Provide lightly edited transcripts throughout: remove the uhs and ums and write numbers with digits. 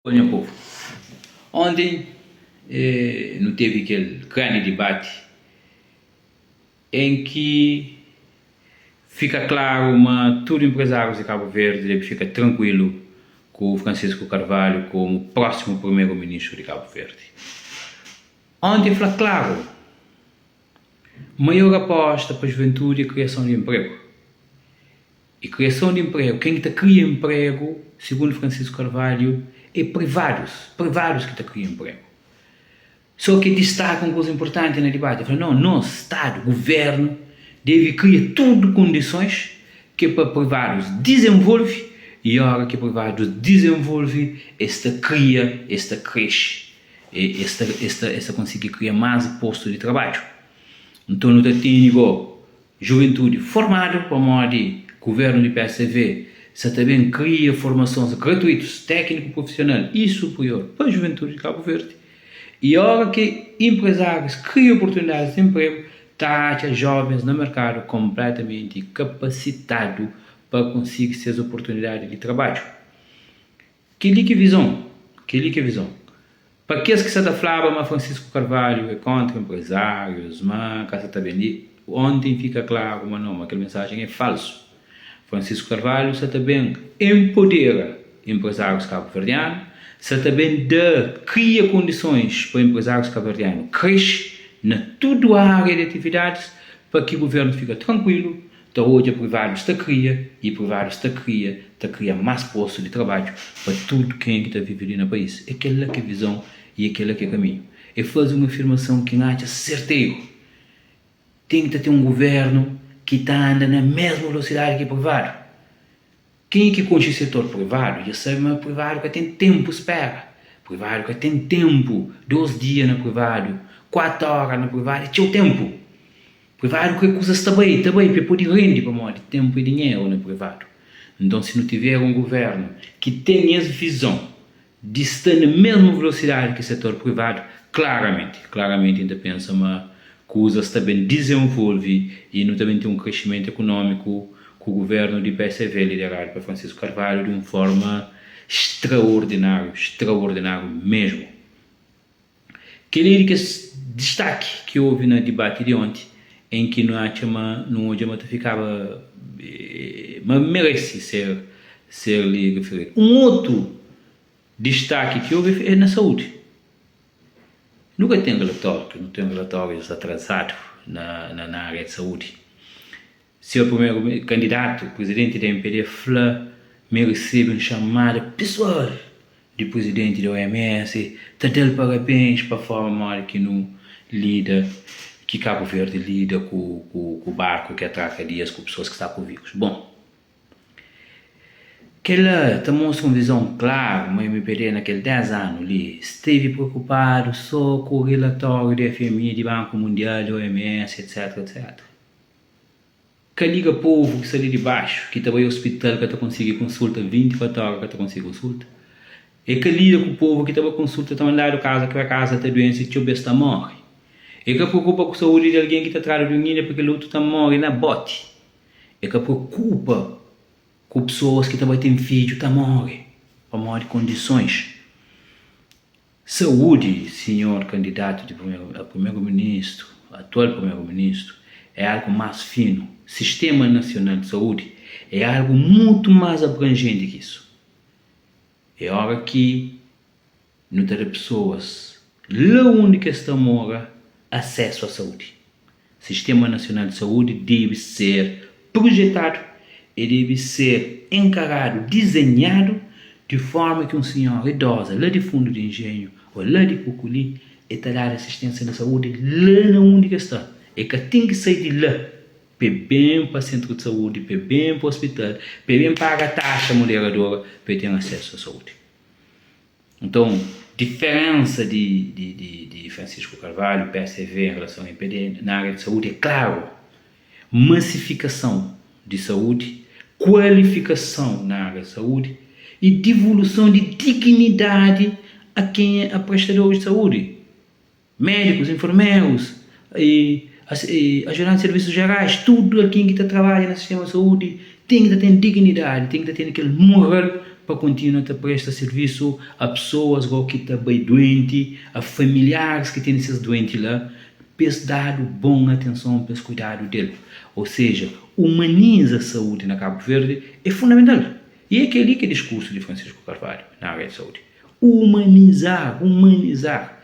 Nha povu, onti nu tevi kel grandi dibati en ki fika klaru ma tudu enprezárius di Kabu Verdi debe fika trankuilu ku Francisco Carvalho komu prósimu primeru-ministru di Kabu Verdi. Onti fla klaru maior aposta pa juventudi é kriason di enpregu. E kriason di enpregu, ken ki ta kria enpregu, sigundu Francisco Carvalho, é privadus, privadus ki ta kria enpregu. So ki distaka un kuza inpurtanti na dibati, el fla, no, nos, Stadu, Guvernu, debe kria tudu kondisons ki é pa privadus dizenvolve y ora ki privadus dizenvolve es ta kria, es ta krexe, es ta, es ta, es ta konsigi kria más postu di trabadju. Nton nu ta tene go Juventudi formadu pamodi Guvernu di psv sa ta ben kria formasons gratuitus, tekniku prufisional y superior pa juventudi di Kabu Verdi. Y ora ki enprezárius kria oportunidadis di enpregu, ta atxa jovens na merkadu konpletamenti kapasitadu pa konsigi ses oportunidadi di trabadju. Kel-li ki vizon, kel-li ki vizon. Pa kes ki sa ta flaba ma Francisco Carvalho é kontra enprezárius, ma ka sa ta ben di, onten fika klaru ma no, ma kel mensajen é falsu. Francisco Carvalho sa ta ben enpodera enprezárius kabuverdianu, sa ta ben da, kria kondisons pa enprezárius kabuverdianu krexe na tudu ária di atividadis pa ki guvernu fika trankuilu Ta odja privadus ta kria y privadus ta kria, ta kria más postu di trabadju pa tudu ken ki ta vive li na país. É kel-la ki é vizon y é kel-la ki é kaminhu. É faze un afirmason ki N atxa serteru, ten ki ta ten un guvérnu ki ta anda na mésmu velosidadi ki privadu. Ken ki konxe setor privadu dja sabe ma privadu ka ten tenpu spera. Privadu ka ten tenpu, 2 dia na privadu, 4 ora na privadu é txeu tenpu. Privadu kre kuzas ta bai, ta bai pa e pode rende pamodi tenpu é dinheru na privadu. Nton si nu tiver un guvernu ki ten es vizon di sta na mesmu velosidadi ki setor privadu, klaramenti, klaramenti N ta pensa ma kuzas ta ben dizenvolve y nu ta ben ten un kreshimentu ekunómiku ku guvernu di psv lideradu pa Francisco Carvalho di un forma straordináriu, straordináriu mesmu. Kel-li é di kes distaki ki ovi na dibati di onti en ki nu atxa ma nu odja ma ta fikaba ma merese ser ser li rifiridu. Un otu distaki ki ovi é na saúdi. Nu ka ten relatóriu, nu ten relatórius atrasadu na na ária di saúdi. Seu primeru kandidatu prizidenti di mpd fla ma el resebe un xamada pesoal di prizidenti di OMS ta da-l parabens pa forma modi ki nu lida, ki Kabu Verdi lida ku ku barku ki atraka dias ku pesoas ki sta ku virus. Bon, kel-la ta mostra un vizon klaru ma mpd na kel 10 anu li stevi preokupadu so ku rilatóriu di FMI, di Banku Mundial, di OMS, etc. Etc. Ka liga povu ki sta li di baxu ki ta bai ospital ka ta konsigi konsulta 24 ora ka ta konsigi konsulta. E ka lida ku povu ki ta bai konsulta ta mandadu kaza kre kaza ta duense txeu bes ta morre. E ka preokupa ku saúdi di algen ki ta tradu di un ilha pa kel otu ta morre na boti. E ka preokupa ku pesoas ki ta bai ten fidju ta morre pamodi kondisons. Saúdi, sinhor kandidatu di primeru a primeru-ministru, atual primeru-ministru, é algu más finu. Sistema Nasional di Saúdi é algu mutu más abranjenti ki isu. É ora ki nu ta da pesoas la undi ki es ta mora asesu a saúdi. Sistema Nasional di Saúdi debe ser prujetadu, e debe ser enkaradu, dizenhadu di forma ki un sinhora idoza la di fundu di Enjenhu ô la di Kukuli e ta dadu asisténsia na saúdi la na undi ki e sta. E ka ten ki sai di la pa e ben pa sentru di saúdi, pa e ben pa ospital, pa e ben paga taxa moderadora pa e ten asesu a saúdi. Nton, diferensa di di Francisco Carvalho, psv, en relason a mpd na ária di saúdi é klaru, masifikason di saúdi, kualifikason na ária di saúdi y divoluson di dignidadi a kenha a prestadoris di saúdi. Médikus, enfermerus, y ajudantis di servisus jerais, tudu algen ki ta trabadja na sistema di saúdi ten ki ta ten dignidadi, ten ki ta ten kel moral pa. pa kontinua ta presta sirvisu a pesoas go ki ta bai duenti, a familiaris ki tene ses duenti la, pa es dadu bon atenson, pa es kuidadu del. Ou seja, umaniza saúdi na Kabu Verdi é fundamental. E é kel-li ki é diskursu di Francisco Carvalho na área di saúdi. Umanizar, umanizar.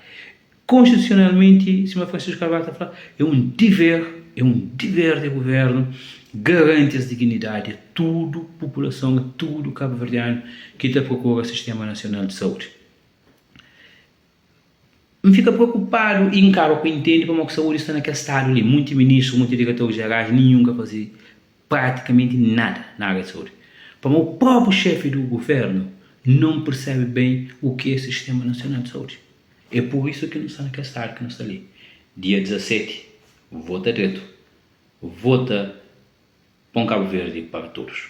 Konstitusionalmenti, sima Francisco Carvalho ta fla, é un diver, é un diver di guvernu garanti es dignidadi a tudu populason, a tudu kabuverdianu ki ta prokura Sistema Nasional di Saúdi. N fika preokupadu i N kaba ku intende pamodi ki saúdi sta na kel stadu li. Munti ministru, munti diretor jerais, ninhun ka faze pratikamenti nada na ária di saúdi. Pamodi o própriu xefi di guvernu non persebe ben u ki é Sistema Nasional di Saúdi. É pur isu ki nu sta na kel stadu ki nu sta li. Dia 17, vota dretu, vota pa un Kabu Verdi para todos.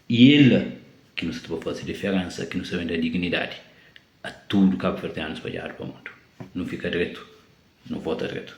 I é la ki nu sta ta ba faze diferensa, ki nu sta ben da dignidadi a tudu kabuverdianu spadjadu pa mundu. Nu fika dretu, nu vota dretu.